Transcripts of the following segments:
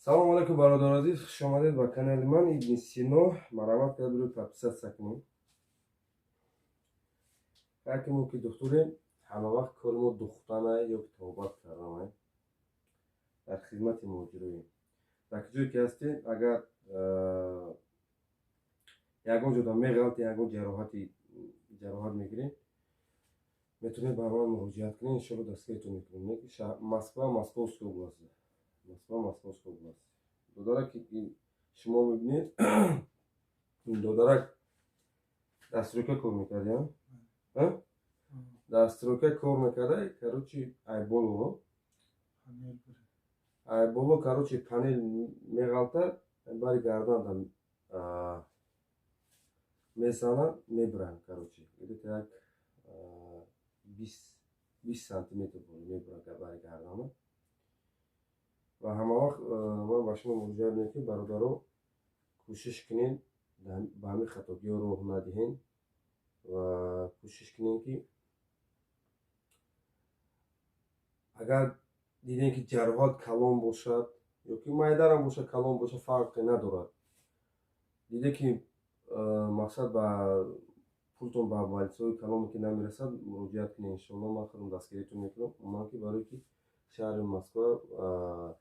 Салому алайкум, бародари азиз, хуш омадед ба канали ман, Ибни Сино. Марҳамат карда бирои подписаться кунед. Ҳар мо ки духтурем, ҳама вақт кори мо духтанай ё ки табобат карданай, дар хизмати муҳоҷироем. Дар куҷое ки ҳастед, агар ягон ҷода меғалтед, ягон ҷароҳат мегиред, метавонед ба ман муроҷиат кунед, иншоалло дастгиритон мекунем. Москва, Московская область, Москва, Московская область. Додарак ки шумо мебинед, ин додарак дар стройка кор мекард, дар стройка кор мекарда. Короче, айболо, короче, панел меғалтад, бари гарданам мезанад, мебуранд. Короче, где-то як 20 сантиметр мебуранд бари гардана. Ва ҳамавақт ман ба шумо муроҷиат мекунем, бародаро, кӯшиш кунед, ба ҳамин хатогиҳо роҳ надиҳед ва кӯшиш кунед, ки агар дидем, ки ҷароҳат калон бошад ё ки майдарам бошад, калон бошад, фарқе надорад, диде ки мақсад ба пултон ба больницаҳои калоне ки намерасад, муроҷиат кунед. Иншоалло, ман худам дастгиритон мекунам. Ман ки барое ки шаҳри Москва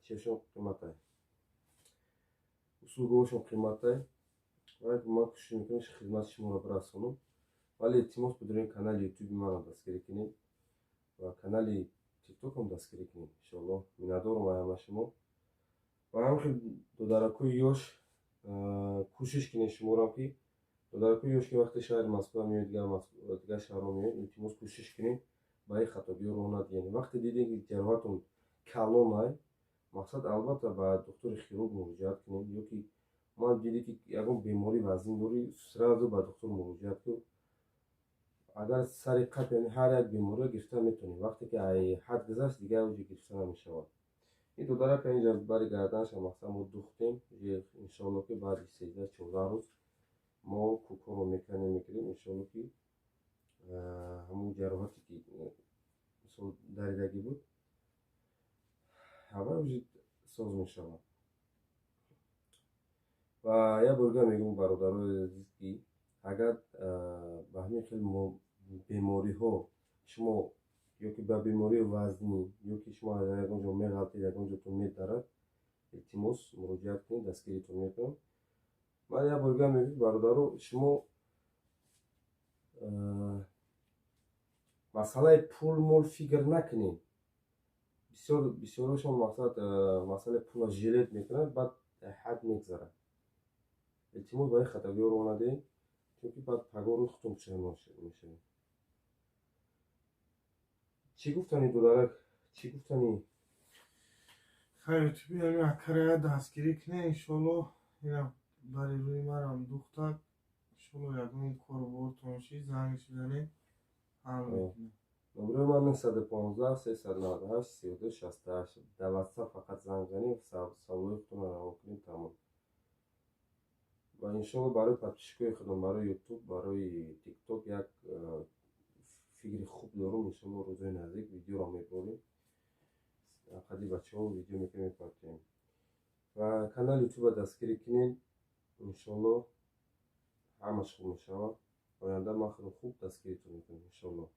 чиашон қиматай, услугаҳошон қиматай, ман кӯшиш мекунам, хизмати шуморо бирасонам. Вале илтимос, бидорем, канали Ютуби манам дастгирӣ кунед ва канали Тиктокам дастгирӣ кунед. Иншоалло, миннатдорам ҳама шумо. Ва ҳамин додаракҳои ёш, кӯшиш кунед шуморам, ки додаракҳои ёш, ки вақте шаҳри Москва меоед, дигар шаҳрҳо меоед, илтимос, кӯшиш кунед, ба ин хатогиҳо роҳ надиҳед. Вақте дидем, ки ҷароҳатон калонай, мақсад, албатта, ба духтури хирург муроҷиат кунед, ё ки ман дидӣ, ки ягон беморӣ вазнин дорӣ, сразу ба духтур муроҷиат кун. Агар сари қап, яъне ҳар як бемориро гирифта метавонӣ, вақте ки ҳад гузашт, дигар уҷа гирифта намешавад. Ин додарака инҷа бари гарданша, мақсад, мо духтем. Иншоалло, ки баъди 13-14 рӯз мо кӯкҳоро меканем, мекунем. Иншоалло, ки ҳамун ҷароҳате ки, мисол, даридагӣ буд, ҳама уҷи соз мешавад. Ва як борга мегӯм, бародарои азиз, ки агар ба ҳамин хел бемориҳо шумо ё ки ба бемории вазнин, ё ки шумо ягон ҷо меғалтед, ягон ҷотон медарад, илтимос, муроҷиат кунед, дастгиритон мекунам. Ман як борга мегӯм, бародаро, шумо масъалаи пул мол фикр накунед. Бисёрошон, мақсад, масъалаи пула жалеть мекунад, баъд ҳад мегзарад. Илтимос, ба ин хатогиҳо роҳ надиҳед, чунки баъд пагоҳ рӯз худтон пушаймон мешавед. Чӣ гуфтанӣ, додарак, чӣ гуфтанӣ? Хай, Ютуби ҳами акарая дастгирӣ кунед, иншоалло. Ина бари рӯи марам духтак, иншоалло, ягон корубортон шид, занг шиданед, ҳал мекунем. Номерои ман 915 398 32 68. Дар Ватсап фақат занг занед, саволои худтонро равон кунед, тамом. Ва иншоалло, барои подписчикои худам, барои Ютуб, барои Тикток як фикри хуб дорум. Иншоалло, рӯзои наздик видеоро меборем, қади бачаҳо видео мекунем, мепартоем. Ва канали Ютуба дастгирӣ кунед, иншоалло, ҳамаш хуб мешавад. Оянда ман худам хуб дастгиритон мекунам, иншоалло.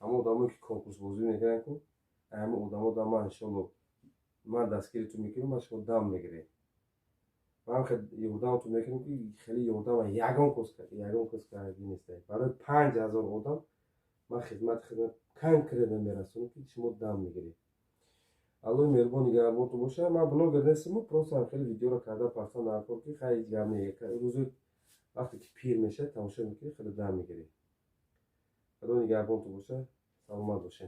Ҳама одамое ки конкурсбозӣ мекунанд ку, ҳама одамо да ман, иншоалло, ман дастгиритон мекунам, ман шумо дам мегирем. Ман ёрдамтон мекунам, ки хеле ёрдама ягон кас кардагӣ неста. Барои 5000 одам ман хизмат конкретно мерасонам, ки шумо дам мегиред. Аллои меҳрубон нигаҳбонтон бошад. Ман блогер нестам, просто хеле видеоро карда партам дар кор, ки хай, ҳеҷ гап не. Рӯзи вақте ки пир мешавед, тамошо мекунед, хеле дам мегиред. Худо нигаҳбонтон бошад, саломат бошед.